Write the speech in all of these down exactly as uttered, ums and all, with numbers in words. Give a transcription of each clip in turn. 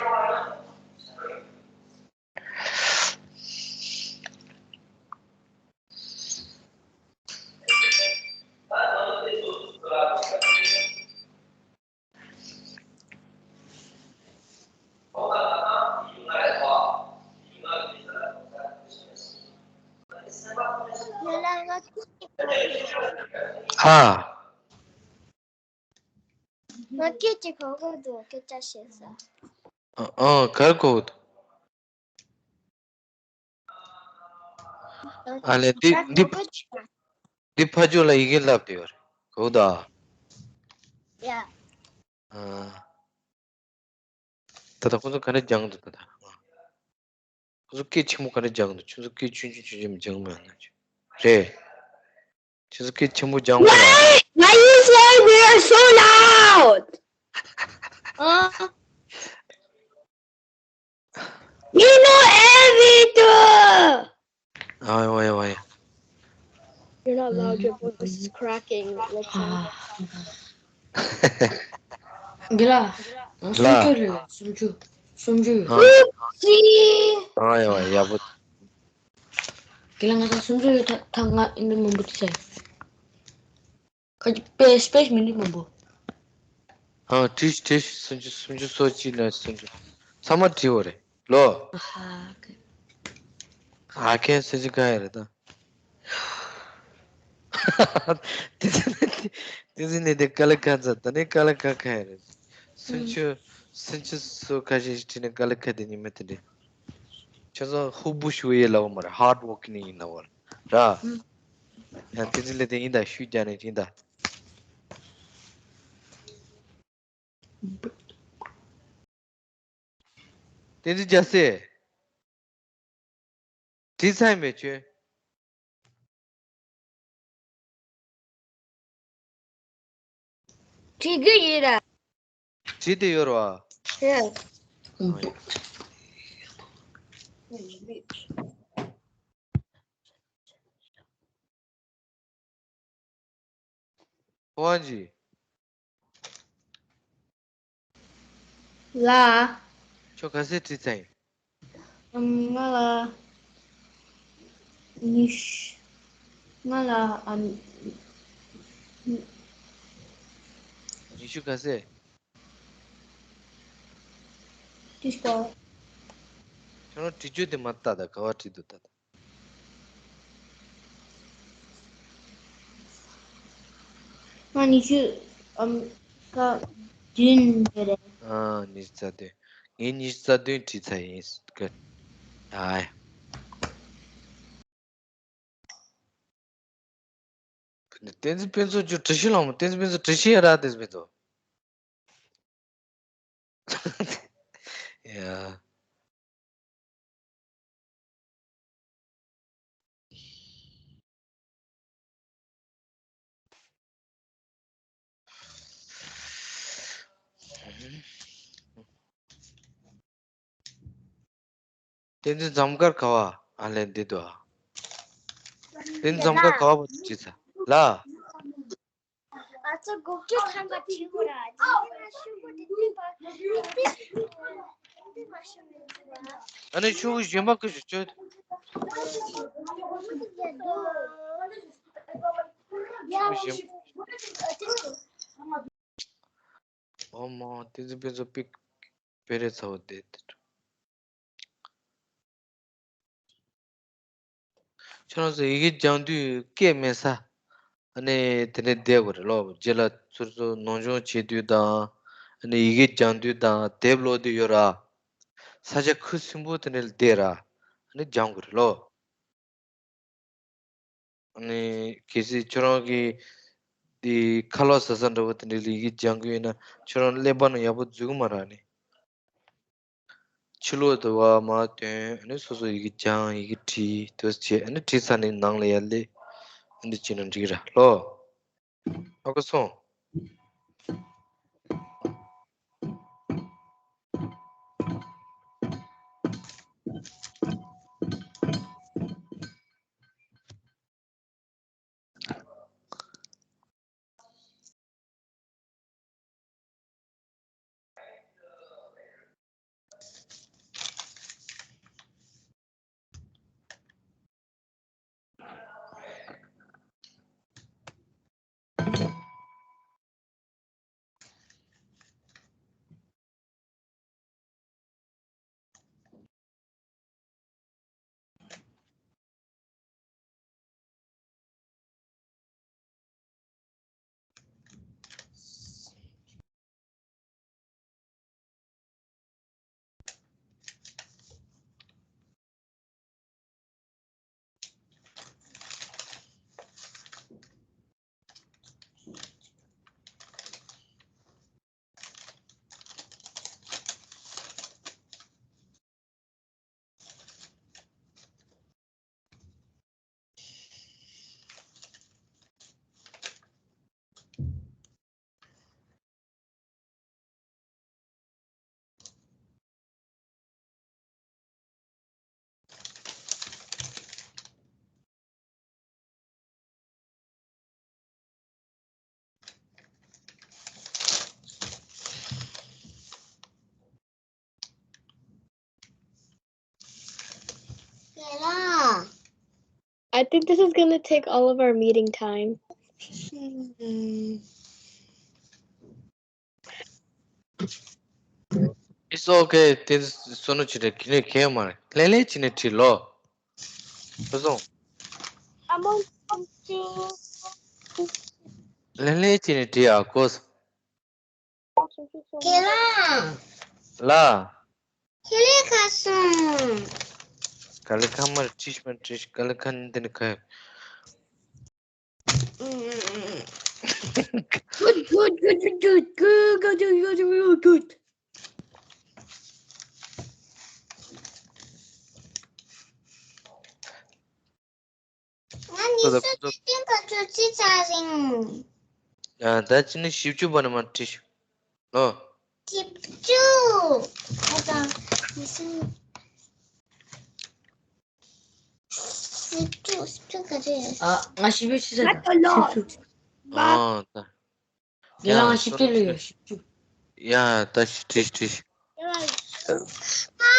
ཧ། ང་སྐད་ཅིག་གོ་གི་འདུག་སྐད་ཆ་བཤད་ས། ཨ་ཨ་གར་གོ་གི་འདུག་ཨ་ལས་འདི་འདི་འདི་ཕ་ཇོ་ལ་ཡི་གེ་བསླབ་བསྡད་ཡོད་རེད་གོ་གི་འདུག་ཡ། ཨ། ད་ལྟ་ཁོ་ཚོ་ག་རེ་སྦྱང་འདུག་ད་ལྟ། ཁོ་ཚོ་སྐད་ཆེན་པོ་ག་རེ་སྦྱང་འདུག་ཁྱོད་ཚོ་སྐད་ཆུང་ཆུང་ཆུང་ཆུང་སྦྱང་མ་ཡོང་ན་ཆོག་རེད། ཁྱོད་ཚོ་སྐད་ཆེན་པོ་སྦྱང་དགོས་ར། Why, why you say we are so loud? ཨ། You know everything. ཨ་ཡ་ཡ་ཡ། You're not loud, your voice is cracking. Let's see. དགེ་ལགས། ལ། སུམ་ཅུ་རེད། སུམ་ཅུ། སུམ་ཅུ། ཨ། སུམ་ཅུ། ཨ་ཡ་ཡ་ཡག་པོ། དགེ་ལགས་ང་ཚོ་སུམ་ཅུ་རེད། ཐ་ཐ་ང་ཨིན་དྲ་མང་པོ་དེ་ཚོ། ཁ་ཅིག་དཔེ་དཔེ་མི་འདུག་མང་པོ། ཨ་ཏྲིས་ཏྲིས་སུམ་ཅུ་སུམ་ཅུ་སོ་གཅིག་ནས་སུམ་ཅུ། ཚང་མ་བྲིས་པ་རེད་ལོ། ཨ་ཧ། ཨ་ཁན་སུམ་ཅུ་ག་ཡ་རེད་ད། དེ་ཚོ་ནི་དེ་ཚོ་ནི་དེ་ཀ་ལ་ཁ་ཚ་ད་ནི་ཀ་ལ་ཁ་ཁ་ཡ་རེད། སུམ་ཅུ་སུམ་ཅུ་སོ་ཁ་ཤས་ཤིག་བྲིས་ནས་ཀ་ལ་ཁ་དེ་ཉི་མ་དེ་འདྲ། ཁྱོད་ཚོ་ཧུ་བུ་ཞུ་ཡས་ལབ་མ་རེད། ཧར་ཌི་ཝོར་ཀིང་ཡིན་ལབ་པ་ར། ཡང་དེ་ཚོ་ལས་དེ་ཡིན་ད་ཤུགས་རྒྱག་ནས་ཡིན་ད། བསྟན་འཛིན་རྒྱལ་སྲས། བྲིས་ཚར་མེད་ཁྱོད། བྲིས་ཀྱི་ཡིན་ར། བྲིས་ཏེ་ཡོད་ར་བ། ཡ། ཝང་ཇི། ལ། ཁྱོད་ག་ཚོད་བྲིས་ཚར་ཡིན། ང་ལ་ཉི་ཤུ། ང་ལ་ཨ། ཉི་ཤུ་ག་ཚོད། ཏིས་པ། ཁྱོད་རང་བྲིས་རྒྱུ་དེ་མ་ལྟ་ད་ག་བ་བྲིས་འདུག་ད་ད། ང་ཉི་ཤུ་ཨམ་ཀ་བདུན་ཡོད་རེད། ཨ་ཉི་ཤུ་རྩ་བདུན། ངས་ཉི་ཤུ་རྩ་བདུན་བྲིས་ཚར་ཡིན་སྐད། ཨ་ཡ། བསྟན་འཛིན་ཕུན་ཚོགས་ཁྱོད་བྲིས་ཤིག་ལ་མོ། བསྟན་འཛིན་ཕུན་ཚོགས་བྲིས་ཤིག་ཡ་ར་བསྟན་འཛིན་ཕུན་ཚོགས། ཡ། བསྟན་འཛིན་འཇམ་དཀར་ག་བ། ཨ་ལས་འདི་འདུག་ཨ། བསྟན་འཛིན་འཇམ་དཀར་ག་བ་བྲིས་ཚར་ལ། ཨ་ཙི་སྒོག་ཅུ་ཐམ་པ་བྲིས་དགོས་ར། དེ་ནས་ཤོག་གུ་དེ་ཏིག་པ་ཏིག་ཏིག་མ་ཤོག་གུ་ཨ་ནི་ཤོག་གུ་གཞན་པ་ཀུ་ཞིག་བཅོས། ཤོག་གུ་གཞན། ཨོ་མ། བསྟན་འཛིན་ཕུན་ཚོགས་པིག་པེ་རེ་ཚ་བོ་དེ་དེ། ཁྱོད་རང་ཚོ་ཡི་གེ་སྦྱང་དུས་སྐད་མེད་ས། ཨ་ནི་དེ་ནས་བསྡད་དགོས་རེད་ལོ། རྗེས་ལ་ཚུར་ཚུར་ནང་སྦྱོང་བྱེད་དུས་དང་། ཨ་ནི་ཡི་གེ་སྦྱང་དུས་དང་དེབ་ཀློག་དུས་ཡོད་ར། ས་ཆ་ཁུ་སིམ་པོ་དེ་ནས་བསྡད་ར། ཨ་ནི་སྦྱང་དགོས་རེད་ལོ། ཨ་ནི་གལ་སྲིད་ཁྱོད་རང་གིས་འདི་ཁ་ལག་ཟ་ས་འདྲ་བོ་དེ་འདྲའི་ལ་ཡི་གེ་སྦྱང་གི་ཡོད་ན་ཁྱོད་རང་ཀླད་པ་ནང་ཡག་པོ་འཛུལ་གི་མ་རེད། ཨ་ནི་ཕྱི་ལོགས་དུ་བ་མར་ཐོན། ཨ་ནི་སོ་སོ་ཡི་གེ་སྦྱང་། ཡི་གེ་བྲིས། དེ་བྱས། ཨ་ནི་བྲིས་ཚར་ནས་ནང་ལ་ཡར་སླེབས། ཨ་འདི་བྱས་ན་འགྲིག་ར་ལོ། ཨ་ཁུ་སོང་། I think this is gonna take all of our meeting time. It's okay. དེ་བསོད་ནམས་ཆེ་དྲགས་ཁྱེད་ནས་ཁྱེད་མ་རེད། ལྷན་ལྷན་བྱས་ནས་བྲིས་ལོ། ཨ་མོ། ལྷན་ལྷན་བྱས་ནས་བྲིས་ཨ་གོ། དེ་ལ། ལ། ཁྱེད་ལས་ཁ་སོང་། ག་ལེ་ཁ་མར་བྲིས་མ་བྲིས་ག་ལེ་ཁ་འདི་ནི་ཁ། Good, good, good, good, good, good, good, good, good, good, good. ང་ནི་སོ་སོ་སྟེང་ག་ཚོད་ཅི་ཚར་རིང་། ཡ་ད་ཅི་ནི་བཞི་བཅུ་པ་ནི་མ་བྲིས་ཤོག་ཨོ། བཞི་བཅུ། ཨ་ཙང་། བཞི་བཅུ། བཞི་བཅུ་བཞི་བཅུ་ག་ཚོད་ཡོད། ཨ་ང་བཞི་བཅུ་ཅི་ཚར། བཞི་བཅུ། ཨོ་ད། ཡ་ལ་ང་བཞི་བཅུ་ལ་ཡོད་བཞི་བཅུ། ཡ་ད་བཞི་བཅུ་བཞི་བཅུ། ཨ་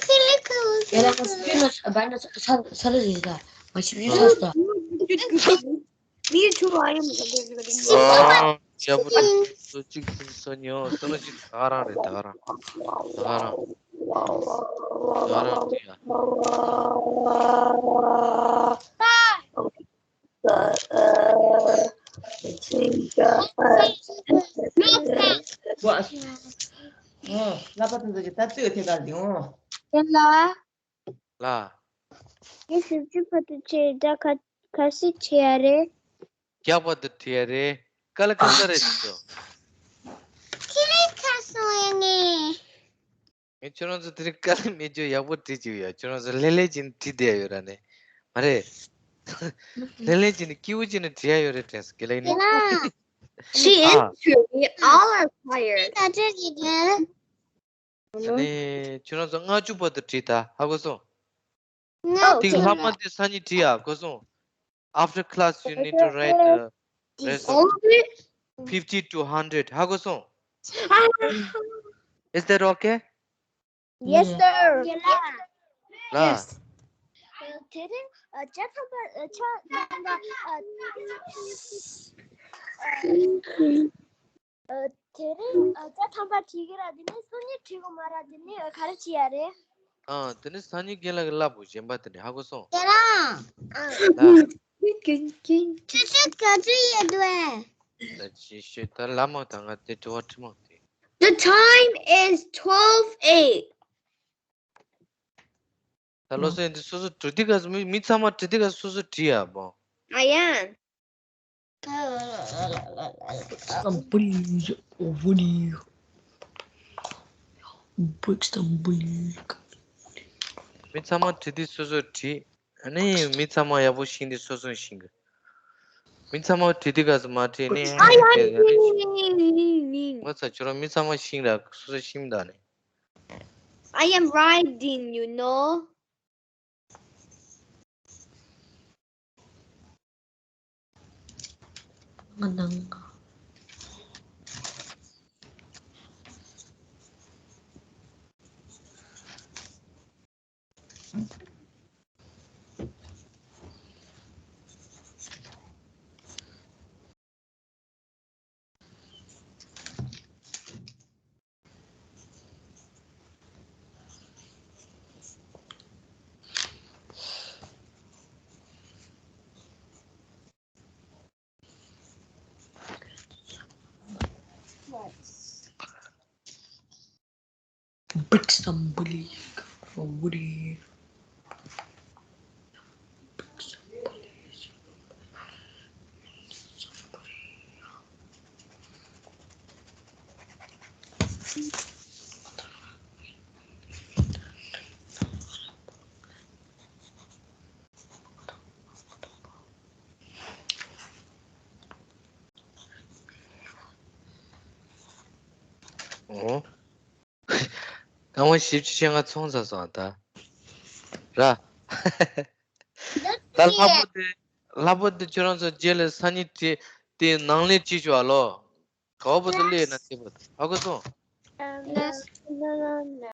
ཁི་ལི་ཁི་ཡ་ལ་ང་བཞི་བཅུ་ལ་བ་ན་ས་ས་ས་ལ་རེད་ད། ང་བཞི་བཅུ་ཚར་སོང་། Me too, I am. ཨ་ཡ་བུ་ཏི་སོ་གཅིག་སོ་གཉིས་སོ་གཉིས་སོ་གཅིག་ད་ག་རང་རེད། ད་ག་རང་ད་ག་རང་ད་ག་རང་རེད་ཡ། ལག་པ་དེ་ཚོ་གི་ད་ལྟོས་ཐད་ཀར་ལྡིང་འོང་། དེ་ལ། ལ། ངས་བཞི་བཅུ་བར་དུ་ཆེ་ད་ག་ག་སྲིད་ཆེ་ཡ་རེད། རྒྱག་པ་དུ་བྲིས་ཡ་རེད། ཀ་ལ་ཀ་ས་རེད་ཅོ། ཁྱེད་རང་ཁ་སོང་ཡ་ངས། ངས་ཁྱོད་རང་ཚོ་དེ་རིང་དཀའ་ལས་མེད་རྒྱུ་ཡག་པོ་བྲིས་བཅུག་ཡ། ཁྱོད་རང་ཚོ་ལྷོད་ལྷོད་ཅིག་བྲིས་བསྡད་ཡོད་ར་ནི། མ་རེད། ལྷོད་ལྷོད་ཅིག་ནི་སྐྱིད་པོ་ཅིག་ནི་བྲིས་ཡ་ཡོད་རེད་དྲན་སོང་དགེ་ལགས་ནི། She is true. We all are tired. ད་ནི་ཁྱོད་རང་ཚོ་ལྔ་བཅུ་བར་དུ་བྲིས་ད་ཧ་གོ་སོང་། ཏིག་ལྷག་མ་དེ་སང་ཉིན་བྲིས་ཡ་གོ་སོང་། After class, you need to write the rest of fifty to hundred. ཧ་གོ་སོང་། Is that okay? Yes, sir. ལ། དེ་རིང་བརྒྱ་ཐམ་པ་ཆ་ཡིན་ལ། དེ་རིང་བརྒྱ་ཐམ་པ་བྲིས་ཀྱི་ར། དེ་ནས་སུམ་གཉིས་བྲིས་དགོས་མ་ར། དེ་ནས་ག་རེ་བྱེད་ཡ་རེད། ཨ་དེ་ནས་སང་ཉིན་རྒན་ལགས་ཀྱིས་བསླབ་དགོས་གཞན་པ་དེ་ནས་ཧ་གོ་སོང་། ཁྱེད་རང་། ལ། ཆུ་ཚོད་ག་ཚོད་ཡོད་དོ། ད་ཅི་ཤོད་ད་ལ་མོ་ད་ང་དེ་དྲི་བ་དྲི་མོ་དེ། The time is twelve eight. ད་ལོ་སོ་ཡིན་དུས་སོ་སོ་དྲི་དུས་སྐབས་སུ་མི་མི་ཚང་མ་དྲི་དུས་སྐབས་སུ་སོ་སོ་བྲིས་ཡ་བོ། ཨ་ཡ། Some bullies over there. Break some bully. མི་ཚང་མ་བྲིས་དུས་སོ་སོ་བྲིས། ཨ་ནི་མི་ཚང་མ་ཡག་པོ་ཤེས་དུས་སོ་སོ་ཤེས་གི། མི་ཚང་མ་བྲིས་དུས་སྐབས་སུ་མ་བྲིས་ནས། ཨ་ཡ་ཡ། ངོ་ཚ་ཁྱོད་རང་མི་ཚང་མ་ཤེས་ར་སོ་སོ་ཤེས་མི་འདུག་ནས། I am riding, you know. Break some bully. Bully. ཨོ། སྐར་མ་བཞི་བཅུ་ཞེ་ལྔ་ཚོང་ཚར་སོང་ད། ར། ད་ལྷག་པོ་དེ་ལྷག་པོ་དེ་ཁྱོད་རང་ཚོ་རྗེས་ལ་སང་ཉིན་དེ་དེ་ནང་ལས་བྱེད་ཆོག་ཨ་ལོ། ག་བ་པོ་དེ་ལས་ན་དེ་པོ་ཧ་གོ་སོང་།